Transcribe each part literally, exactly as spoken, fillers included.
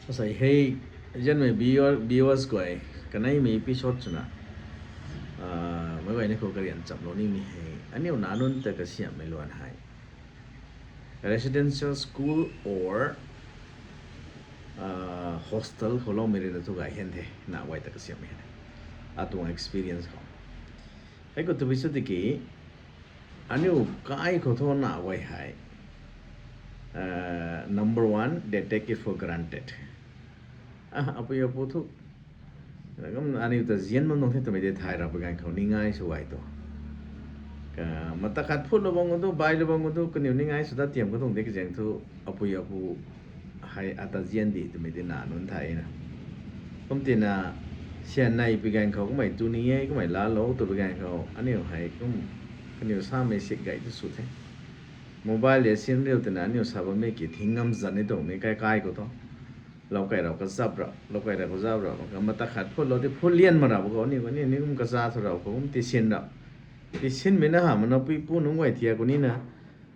Asei hei, zianmei viewers guay, kaneimei episode swna, meic guayna khou karian chamlou nimei hei, aniu nac nunc ta kasiamhmei luan hei, residential school or hostel khou loumei rui na thu gay hen the, nac guay ta kasiamhmei hei. Atuang experience khou, hei khou tabui sw tiki, aniu kai khou thu nac guay hei, number one, they take it for granted. Apui apu thu, aniu ta zian bam tuang the twmei tei thay rap pui ganv khou ni ngai sw gay tu. Mata khat phutlou bam khou tu, bailou bam khou tu, kaniw ni ngai sw dat tiam khou tuang de kazaeng thu, apui apu hei ata zian di twmei tei nac nunc thay na. Kum tina, sian nei pui ganv khou kummei tu ni e, kummei laalou tw pui ganv khou aniu hei kum, kaniw samei sik gay tu sw the. Mobile le sin riu twna aniu sa bammei ki thing ngam zan ni tuang ni kai kai khou thu, lou kai rau kazap ra, lou kai rau kazap ra, maka mata khat phutlou ti phut lian ma rap khou, aniu kaniw ni kum kaza thu rau khou kum tisin ra. Tisinmei na hamh na puipu nunc guay thiak khou nina,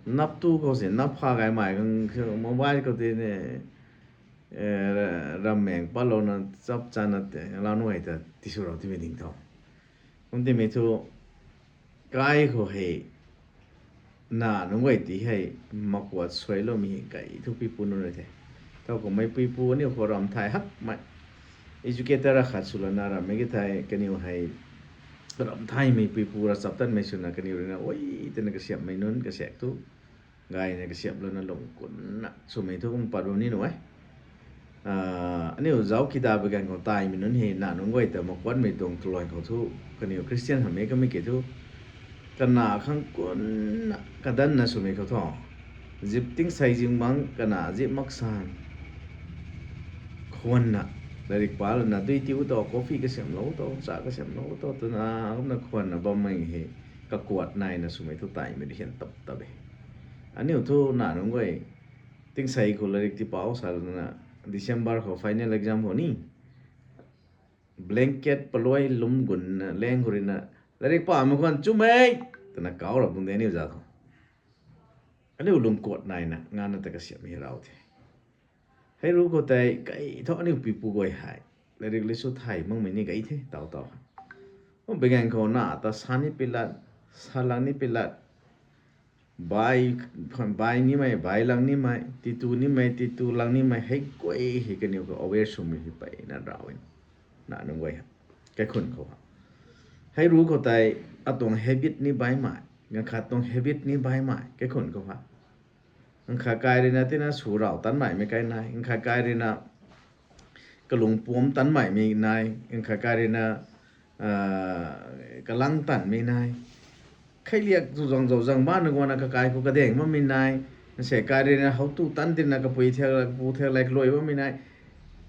nap tu khou si nap pha gaymei khang mobile khou ti ni, rammeng patlouna chap chana te lau nu hei ta tisw rau timei ding tho. Kum timei thu, kai khou hei, nac nunc guay ti hei, makuat suailoumei hei kai thu puipu nunc rui the. Thowkumhmei puipu aniu khou ram thay hakmei, educator akhat swlana rammei ki thei kaniw hei, ram thaymei puipu ravchaptatmei swna kaniw rui na ui, twna kasiamhmei nunc kasaek thu, gayna kasiamhlouna lung kunna swmei thu kum pat bam ni nu e. Aniu zauc kida pui ganv khou taimei nunc hei nac nunc guay ta makuatmei tuang tuluan khou thu, kaniw Christian hamhmei kamei ki thu, kanac khang kunna kadanna swmei khou thu, zip tingsei zingbangc kanac zip maksan khwanna, lairik palouna dui tiu to, coffee kasiamhlou to, cha kasiamhlou to twna kumna khwanna bammei hei, kakuat naina swmei thu taimei di hian tap tap e. Aniu thu nac nunc guay, tingsei khou lairik tipau sa lana, December khou final exam khou ni, blanket paluai lum gunna leng khou ruina, lairik pamei khwan chumei twna kau rap tuang de aniu za thu. Aniu lungkuat naina ngana ta kasiamhmei rau the. Hei ru khou tei kai thu aniu puipu guay hei, lairik le sw thay makmei ni gay the taw taw. Kum pui ganv khou nac ta sa ni pilat, sa lang ni pilat, bai, bai nimei, bai lang nimei, titu nimei, titu lang nimei, hei guay hei kaniw khou aware swmei hei peyna rau e. Nac nunc guay hei, kaikhun khou ha, hei ru khou tei, atuang habit ni baihmei, ganv khat tuang habit ni baihmei kaikhun khou ha. Ganv khat kai ruina tina sw rau tanmei mei kai nai, ganv khat kai ruina kalung puam tanmei mei nai, ganv khat kai ruina kalang tanmei nai. Kheiliak tu zang zau zang bana guangna kakai khou kadeng bammei nai. Nse kai ruina how tu tan tina kapui thiak, kapu thiak lay kaluai bammei nai.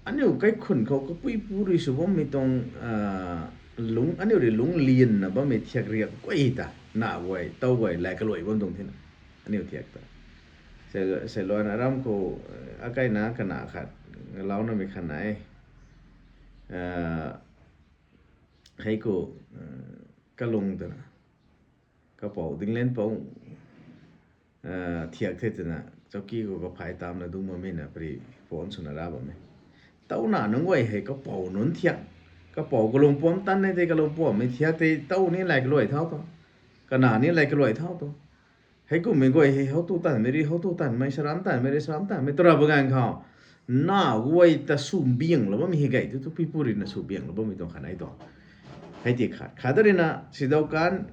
Aniu kaikhun khou kapuipu rui sw bammei tuang, lung, aniu rui lungc lianna bammei thiak riak guay ta, nac guay, tow guay lay kaluai bam tuang thina. Aniu thiak ta. Seiluan aram khou, akaina kana khat, launamei khat nai. Hei khou, kalung twna, kapou dinglen pou, thiak the twna, chowki khou kaphay tamna dungc bammei na pari phone swna ra bam e. Tow nac nunc guay hei kapou nunc thiak, kapou kalung puam tan e tei kalung puammei thiak tei tow ni lay kaluai thau tu, kana ni lay kaluai thau tu. Heikummei guay hei how tu tanmei rui how tu tanmei, saram tanmei rui saram tanmei twra bam ganv khou, nac guay ta sw bianglou bammei hei gay tu, tu puipu ruina sw bianglou bammei tuang khat nai tuang. Hei ti khat, khat ruina sidau kan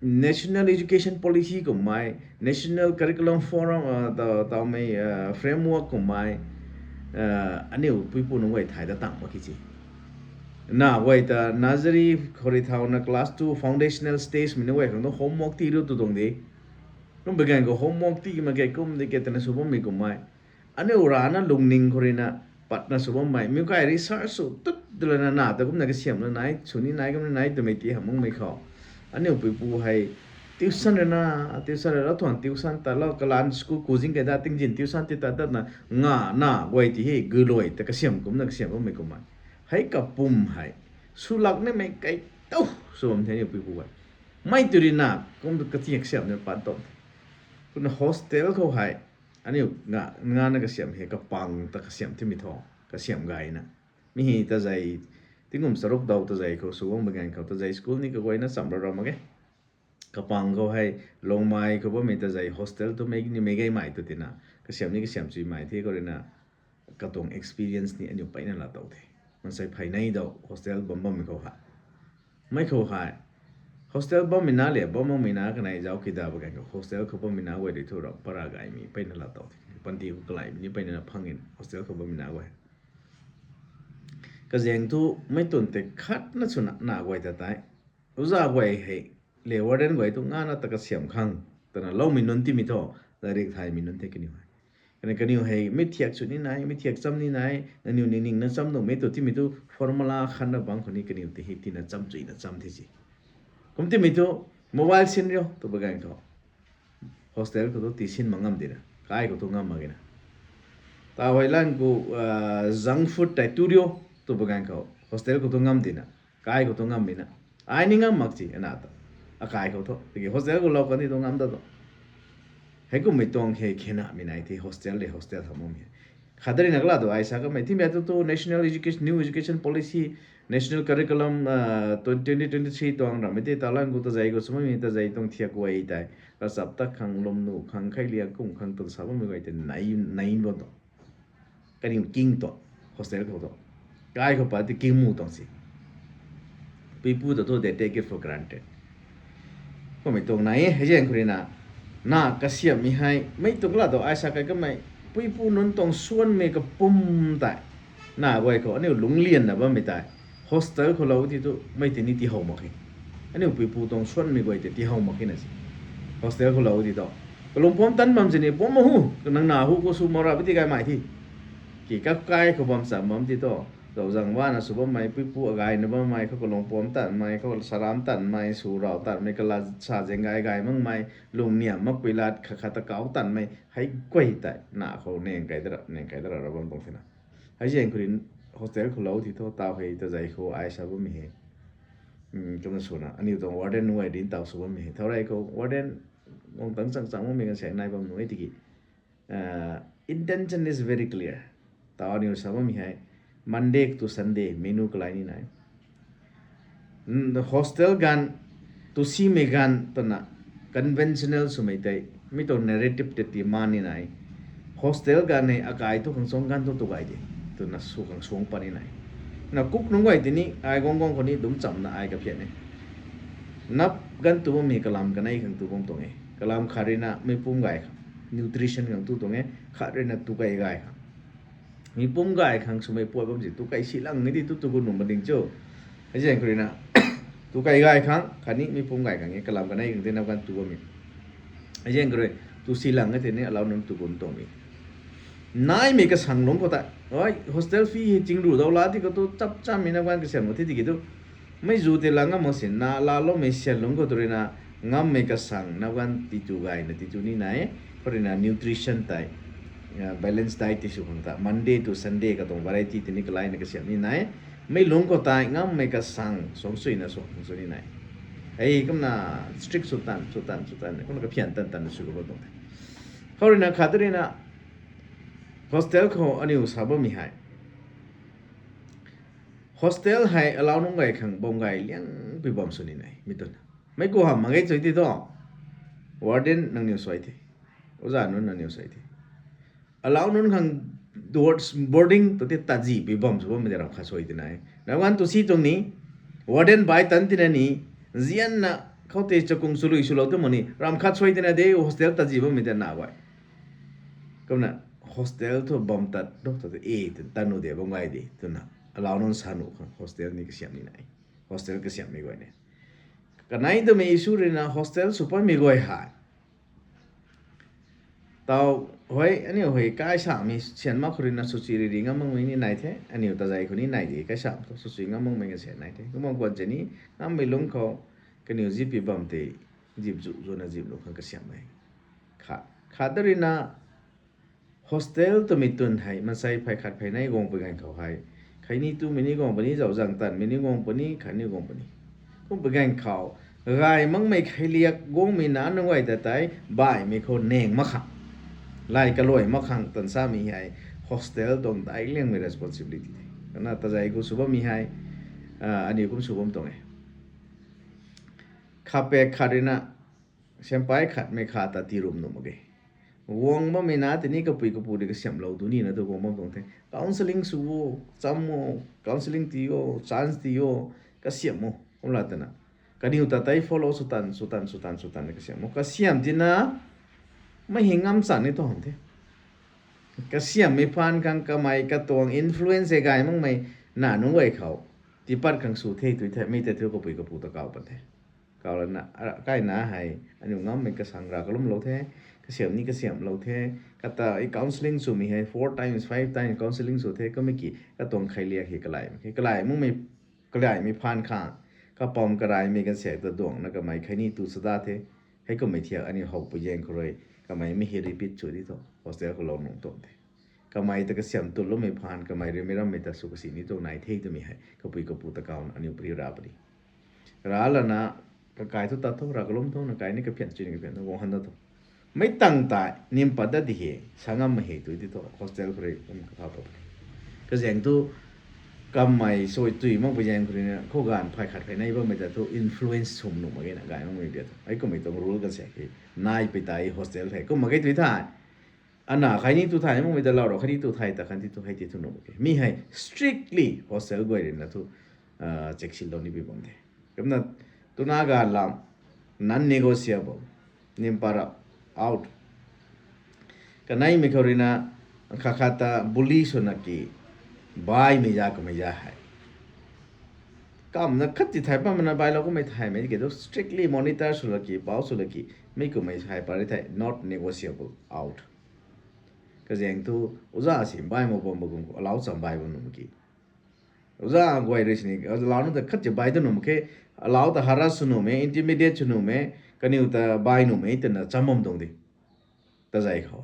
National Education Policy kummei, National Curriculum Forum, tawmei, framework kummei, aniu puipu nunc guay thay dat tang mak ki si. Nac guay ta nursery khou rui thauna class two foundational stage mei nunc guay khang tu homework ti riu tu tuang de. Kum pui ganv khou homework ti mak ge kum di ke twna sw bammei kummei. Aniu rana lungning khou ruina patna sw bammei, miu kai research sw tut lana nac ta kumna kasiamhna nai, sw ni nai, kumna nai twmei ti hamh makmei khou, aniu puipu hei tuition ruina, tuition ruina, thuan tuition tatlou, kalan school kuzing kei da tingzin tuition ti tat tatna, nga nac guay ti hei guiluai ta kasiamh kumna kasiamh bammei kummei. Hei kapum hei, swlak nimei kai tow sw bam the aniu puipu hei. Mei tu ruina, kum tu katiak siamhna pat tuang the. Kumna hostel khou hei, aniu nga, ngana kasiamh hei kapang ta kasiamh timei thu. kasiamh gayna. Mi hei tazei, tingkum charuk daw tazei khou sw guang baganv khou tazei school ni kaguayna chamh ra ra mak ge. Kapang khou hei, Longmai khou bammei tazei hostel tu mei ni mei gaymei tu tina, kasiamh ni kasiamh chuimei the khou ruina, katuang experience ni aniu peyna laa tow the. Mansei phey nei daw hostel bam bammei khou ha. Mei khou hei, hostel bammei na le, bam makmei na kanei zauc kida baganv khou hostel khou bammei na guay rui thu rap para gaymei peyna laa tow the. Panty khou kalaimei ni peyna phang in hostel khou bammei na guay. Kazaeng thu mei twn tei khatna swna na guay ta tei, uza guay hei, le warden guay thu ngana ta kasiamh khang twna loumei nunc timei thu, lairik thaymei nunc the kaniw hei. Kaniw, kaniw hei mi thiak sw ni nai, mi thiak cham ni nai, nangniw ningningna cham nuhmei tu timei thu formula khatna bangc khou ni kaniw tei hei tina cham chuina cham the si. Kum timei thu mobile sin rio tw baganv khou hostel khou thu tii sin mak ngam dina, kai khou thu ngam mak gena. Tau hei lan khou, junk food tei tu rio tw baganv khou hostel khou thu ngam dina, kai khou thu ngam mina. Ai ni ngam mak si ana ta, akai khou thu tiki hostel khou lou kan ni thu ngam ta tu. Heikummei tuang hei khenamei nai the hostel le hostel tha makmei. Khatdari na kala tu ai sa kamei timei tu tu National Education, New Education Policy, National Curriculum twenty twenty-three tuang rammei tei talan khou tazei khou swmei tazei tuang thiak guay tei, ravchap tat khang, lwmnuh khang, kheiliak kum khang twn sa bammei guay tei nai, nai bo tu. Kaniw king tu, hostel khou tu, kai khou pat ti king mu tuang si. Puipu ta thu they take it for granted. Kummei tuang nai e, hei zaeng khou ruina, na kasiamhmei hei mei tuang la tu ai sa kai kamei, puipu nunc tuang suanmei kapum tei, na guay khou aniu lungclianna bammei tei, hostel khou lou ti tu mei tei ni tihow mak khe. Aniu puipu tuang suanmei guay tei tihow mak khe na si. Hostel khou lou ti tu, kalung puam tan bam sini puam ma hu, nang na hu khou sw mak ra ba ti gaymei thi. Ki kakai khou bam cham bam ti tu, zauzang vana sw bammei, puipu agayna bammei, khou kalung puam tanmei, khou saram tanmei, sw rau tanmei, kala sa zaeng gay gay makmei, lungniam makpui lat khat khat ta kau tanmei hei guay tei na khou nang kai dara, nang kai dara ra bam tuang thena. Hei zaeng khou rui hostel khou lou ti thu tau hei tazei khou ai sa bammei hei, kumna swna aniu tuang warden nunc guay rin taw sw bammei hei, thau rei khou warden guang tang chang chang bammei kan saeng nai bam nuh e tiki, intention is very clear. Tau aniu sa bammei hei, Monday to Sunday menu kalai ni nai. Hostel ganv, tu simei ganv twna conventional swmei tei, mi tuang narrative tei tii man ni nai. Hostel ganv hei akai thu khang suang ganv thu tu gay de, twna sw khang suang pat ni nai. Na kuk nunc guay tei ni ai guang guang khou ni dungc chamna ai kaphian e. Nap ganv tu bammei kalam kanei khang tu bam tuang e. Kalam khat ruina mei pum gay khang, nutrition khang tu tuang e, khat ruina tu kai gay khang. Mi pum gay khang swmei puat bam si tu kai si lang e di tu tu gun nuh ma ding cho. Hei zaeng khou ruina, tu kai gay khang khatni mi pum gay khang e, kalam kanei khang tei nap ganv tu bammei. Hei zaeng khou rui, tu si lang e tei ni alau nunc tu gun tuangmei. Naimei kasang lungc khou tei, hostel fee hei chingru dau la ti khou tu chap chammei nap ganv kasiamh mak the tiki tu, mei zu tei la ngam mak sina laloumei sian lungc khou tu ruina, ngammei kasang nap ganv titu gayna titu ni nai, khou ruina nutrition tei, balance diet ti sw khang ta, Monday to Sunday katuang variety tei ni kalaina kasiamh ni nai, mei lungc khou tei ngammei kasang suang suina suang khang sw ni nai. Hei kumna strict sw tan, sw tan, sw tan, kumna kaphian tan tan sw khou tuang the. Khou ruina khat ruina, hostel khou aniu sa bammei hei, hostel hei alau nunc gay khang bam gay liangpui bam sw ni nai, mi twna. Mei ku ham mak ge chui ti thu, warden nangniw suai the, oza nunc nangniw suai the. Alau nunc khang towards boarding tu tei tazihpui bam sw bammei tei ram khat suai tina e. Nap ganv tu si tuang ni, warden bai tan tina ni, zianna khoutei chakung swlui swlou tu mak ni, ram khat suai tina de hostel tazih bammei tei na guay. Kumna hostel thu bam tat do ta e, tan nu de bam gay de twna, alau nunc sa nuh khang hostel ni kasiamh ni nai. Hostel kasiamhmei guay ni, kanei twmei issue ruina hostel sw patmei guay hei, tau, hei aniu hei kai samei sian mak khou ruina swchui riri ngam makmei ni nai the, aniu tazei khou ni nai de, kai sam thu swchui ngam makmei kan sian nai the. Kumna guan chei ni, ngammei lungc khou, kaniw zip pi bam tei, zip zu zuna zip nuh khang kasiamhmei. Khat, khat da ruina, hostel twmei twn hei mansei phey khat phey nei guang pui ganv khou hei, khatni tumei ni guang puni, zauzang tanmei ni guang puni, khatni guang puni. Kum pui ganv khou, gay makmei kheiliak guangmei na nunc guay ta tei baihmei khou nang mak khang, lay kaluai mak khang tan samei hei, hostel tuang daic liangmei responsibility the. Kana tazei khou sw bammei hei, aniu kum sw bam tuang e. Khapaek khat rui na, siampai khatmei kha ta tii rum nuh mak ge. Guang bammei na tini kapui kapu rui kasiamhlou tu nina tu guang bam tuang the. Counselling sw o, cham o, counselling tii o, chance tii o, kasiam o, kumla twna. Kaniw ta tei follow sw tan, sw tan, sw tan, sw tan kasiam o. Kasiam tina, mei hei ngam chan ni tuang the. Kasiammei phaan khang kamei katuang influence e gay makmei na nunc guay khou tiipat khang sw the tui the, mi tei thu kapui kapu ta kau pan the. Kau lana, kaina hei, aniu ngammei kasang ra kalumlou the, kasiam ni kasiamhlou the, kata counselling swmei hei four times, five times counselling sw the, kummei ki katuang kheiliak hei kalai mak khe, kalai makmei, kalaimei phaan khang, kapam karaimei kan saek ta duangna kamei kheini tu sada the, heikummei thiak aniu howpui zaeng khou rui, kamei mi hei repeat sw di thu, hostel khou lou nung tuang the. Kamei ta kasiam tuloumei phaan, kamei rui mei rammei ta sw kasi ni tuang nai the twmei hei, kapui kapu ta kauna aniu pari ra pari. Ra lana, kakai thu tat tho, ra kalum tho, na kai ni kaphian chu ni kaphian, na guang han dat tho. Meic tang tei, nim pat dat di he, sa ngammei hei tui di tho, hostel khou rui, kum katha tho. Kazaeng thu, kamei sui tui makpui zaeng khou rui na, khou ganv phay khat phey nei bammei ta thu influence sw nuh mak ge na gay makmei bia thu. Heikummei tuang rule kan saek hei, nai pui tei hostel thei, kum mak ge tui thei. Ana kheini tu thay makmei ta lou rou, kheini tu thay ta khan ti tu hei ti thu nuh mak ge. Mi hei strictly hostel guay rui na thu, cheksinlou ni pui bam the. Kumna tuna ganv lam, non-negotiable, nim pat rap, out. Kaneimei khou rui na, khat khat ta bully swna ki, baimei za kamei za hei. Kamna khat ti thay patmana bailou kummei thaymei ki thu strictly monitor sw la ki, pau sw la ki, mi kummei hei pari thei not negotiable, out. Kazaeng thu, uza si bai mak bam ba kum khou, alau cham bai bam nuh mak ki. Uza guay rui sini, alau nu ta khat ti bai tu nuh mak khe, alau ta harass sw nuhmei, intimidate sw nuhmei, kaniw ta bai nuhmei twna cham bam tuang di. Tazei khou.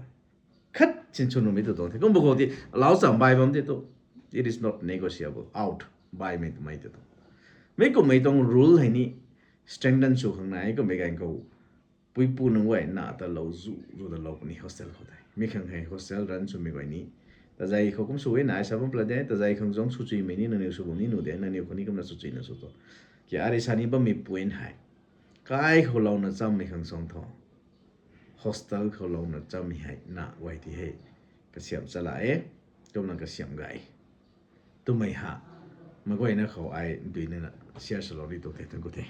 Khat sin sw nuhmei tu tuang the. Kumba khou ti, alau cham bai bam ti tu, it is not negotiable, out, baimei twmei ti tu. Mi kummei tuang rule hei ni, strengthen sw khang nai, kummei ganv khou, puipu nunc guay na ta lou zu, zu ta lou puni hostel khou tei. Mi khang hei hostel run swmei guay ni. Tazei khou kum sw e na ai sa bam pla de, tazei khang zauc sw chuimei ni, nangniw sw bam ni nuh de, nangniw khou ni kumna sw chuina sw tho. Ki ari sa ni bammei point hei. Kai khou louna chammei khang suang tho. Hostel khou louna chammei hei na guay ti hei. Kasiam chala e, kumna kasiam gay. Twmei ha, meic guayna khou ai duinana share swlou ni tuang the, thank you the.